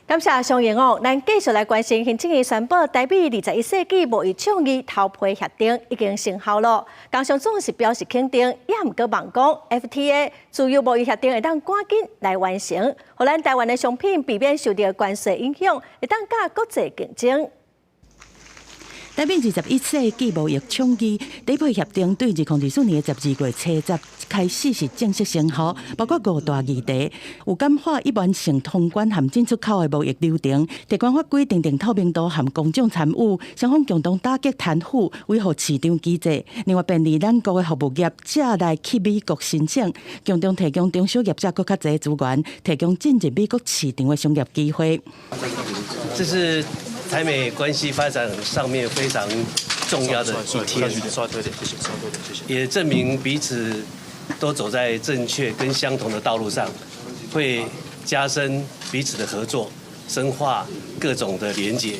感謝上映哦，咱繼續來關心行政院宣布台美21世紀貿易倡議頭批協定已經生效囉。工商總是表示肯定，也毋過望講 FTA 自由貿易協定會當趕緊來完成，予咱台灣的商品避免受著關稅影響，會當佮國際競爭。台美21世紀貿易倡議第一批協定對2024年12月初十開始是正式生效，包括五大議題，有簡化一完成通關和進出口的貿易流程，特關法規訂定透明度和公眾參與，雙方共同打擊貪腐，維護市場機制。另外便利咱國的服務業者來去美國申請，共同提供中小業者閣較濟資源，提供進入美國市場的商業機會。這是台美關係發展上面非常重要的一天，也證明彼此都走在正確跟相同的道路上，會加深彼此的合作，深化各種的連結。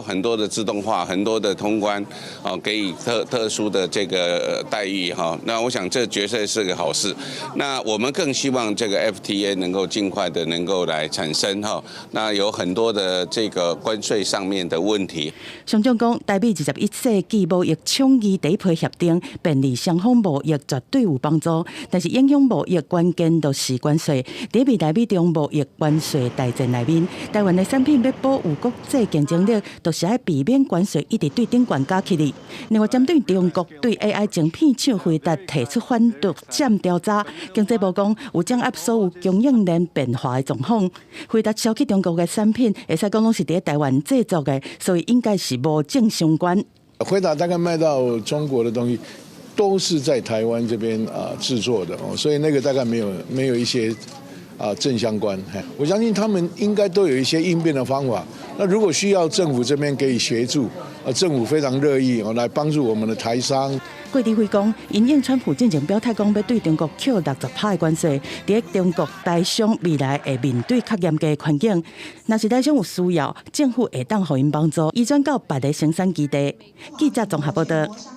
很多的自動化，很多的通關，哦，給予特殊的這個待遇哈。那我想這絕對是個好事。那我們更希望這個 FTA 能夠盡快的能夠來產生哈。那有很多的這個關稅上面的問題。商總講，台美21世紀貿易倡議第一批協定，便利雙方貿易絕對有幫助，但是影響貿易關鍵就是關稅。佇未來美中貿易關稅大戰內面，台灣的產品欲保有國際競爭力，就是愛避免關稅一直對頂懸加起來。另外，針對中國對 AI 晶片廠輝達提出反獨佔調查，經濟部講有掌握所有供應鏈變化的狀況。輝達銷去中國的產品，會使講攏是佇台灣製作的，所以應該是無正相關。輝達大概賣到中國的東西，都是在台灣這邊啊製作的哦，所以那個大概沒有一些啊正相關。我相信他們應該都有一些應變的方法。那如果需要政府這邊給予協助，啊，政府非常樂意哦來幫助我們的台商。郭智輝講，因應川普進前表態講欲對中國扣60趴的關稅，佇中國台商未來會面對較嚴格的環境。若是台商有需要，政府會當予𪜶幫助，移轉到別个生產基地。記者綜合報道。